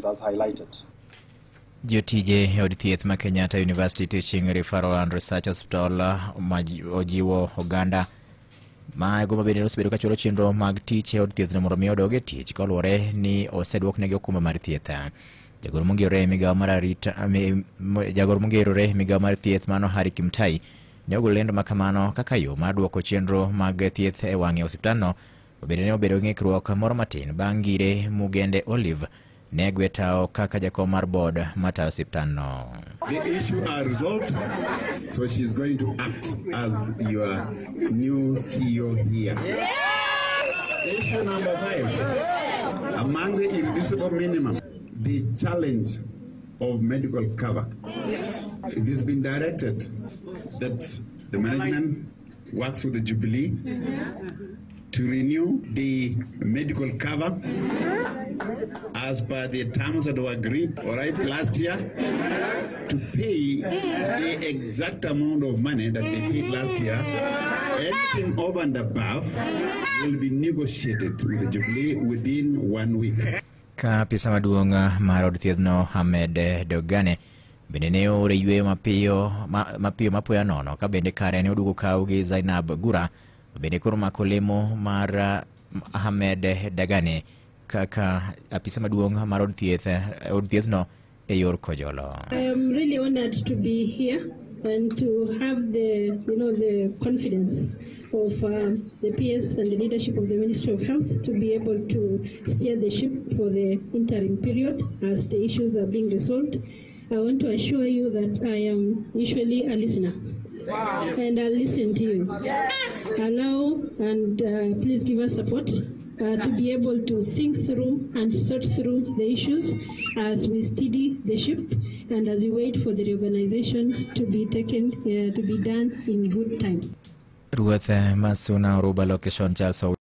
As highlighted. Jotije e od thieth ma Kenyatta University Teaching Referral and Research Hospital ma ojiwo oganda mago mabende osebedo ka chulo chenro mag tich e od thiethno mondo mi odog e tich kaluwore ni oseduoknegi okumba mar thieth. Jagoro mongirore e migawo mar arita jagoro mongirore e migawo mar thieth mano Harry Kimtai ne ogolo lendo ma kamano kaka yo mar duoko chenro mag thieth e wang'e osiptandno bende ne obedo gi ng'ikruok moro matin bang' ngire Mugende Olive ne gwe tao kaka jakom mar board matayo osiptandno. The issue are resolved, so she's going to act as your new CEO here. Issue number 5, among the irreducible minimum, the challenge of medical cover. It has been directed that the management works with the Jubilee to renew the medical cover as per the terms that were agreed, all right, last year, to pay the exact amount of money that they paid last year. Anything over and above will be negotiated with the Jubilee within 1 week. Ka apisa maduong' mar od thiethno Ahmed Dogane bende ne oore yueyo mapiyo mapiyo mapoya nono ka bende kare ne oduogo kaw gi Zainab Gura bende koro mako lemo mar Ahmed Dagane kaka apisa maduong' mar od thieth od thiethno e yor kojolo. I am really honored to be here and to have the the confidence of the PS and the leadership of the Ministry of Health to be able to steer the ship for the interim period as the issues are being resolved. I want to assure you that I am usually a listener. Wow. And I'll listen to you. Yes. Allow and please give us support to be able to think through and sort through the issues as we steady the ship and as we wait for the reorganization to be taken, to be done in good time. Ruoth Masuna Oruba Location Charles.